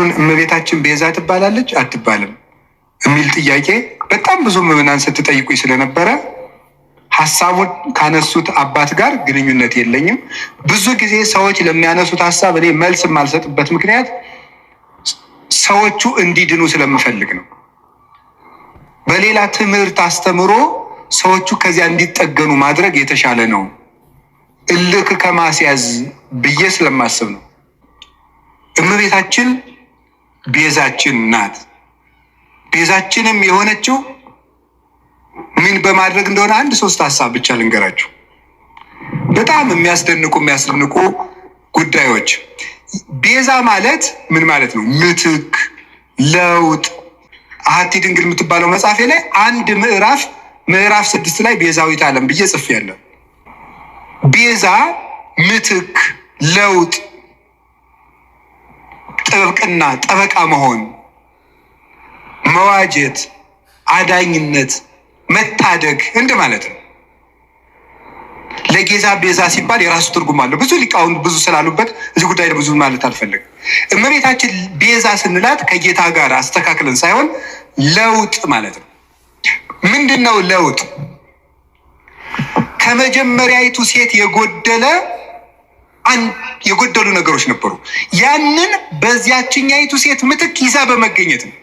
ሰሞኑን እመቤታችን ቤዛ ትባላለች አትባልም የሚል ጥያቄ በጣም ብዙ ምዕመናን ስትጠይቁኝ ስለነበረ ሀሳቡን ካነሱት አባት ጋር ግንኙነት የለኝም። ብዙ ጊዜ ሰዎች ለሚያነሱት ሀሳብ እኔ መልስ የማልሰጥበት ምክንያት ሰዎቹ እንዲድኑ ስለምፈልግ ነው። በሌላ ትምህርት አስተምሮ ሰዎቹ ከዚያ እንዲጠገኑ ማድረግ የተሻለ ነው፣ እልክ ከማስያዝ ብዬ ስለማስብ ነው። እመቤታችን ቤዛችን ናት። ቤዛችንም የሆነችው ምን በማድረግ እንደሆነ አንድ ሶስት ሀሳብ ብቻ ልንገራችሁ። በጣም የሚያስደንቁ የሚያስደንቁ ጉዳዮች። ቤዛ ማለት ምን ማለት ነው? ምትክ፣ ለውጥ። አሐቲ ድንግል የምትባለው መጽሐፌ ላይ አንድ ምዕራፍ ምዕራፍ 6 ላይ ቤዛዊት ዓለም ብዬ ጽፌያለሁ። ቤዛ ምትክ፣ ለውጥ፣ ጥብቅና፣ ጠበቃ መሆን፣ መዋጀት፣ አዳኝነት፣ መታደግ እንደ ማለት ነው። ለጌዛ ቤዛ ሲባል የራሱ ትርጉም አለው። ብዙ ሊቃውንት ብዙ ስላሉበት እዚህ ጉዳይ ብዙ ማለት አልፈለግም። እመቤታችን ቤዛ ስንላት ከጌታ ጋር አስተካክለን ሳይሆን ለውጥ ማለት ነው። ምንድን ነው ለውጥ? ከመጀመሪያይቱ ሴት የጎደለ የጎደሉ ነገሮች ነበሩ። ያንን በዚያችኛይቱ ሴት ምትክ ይዛ በመገኘት ነው።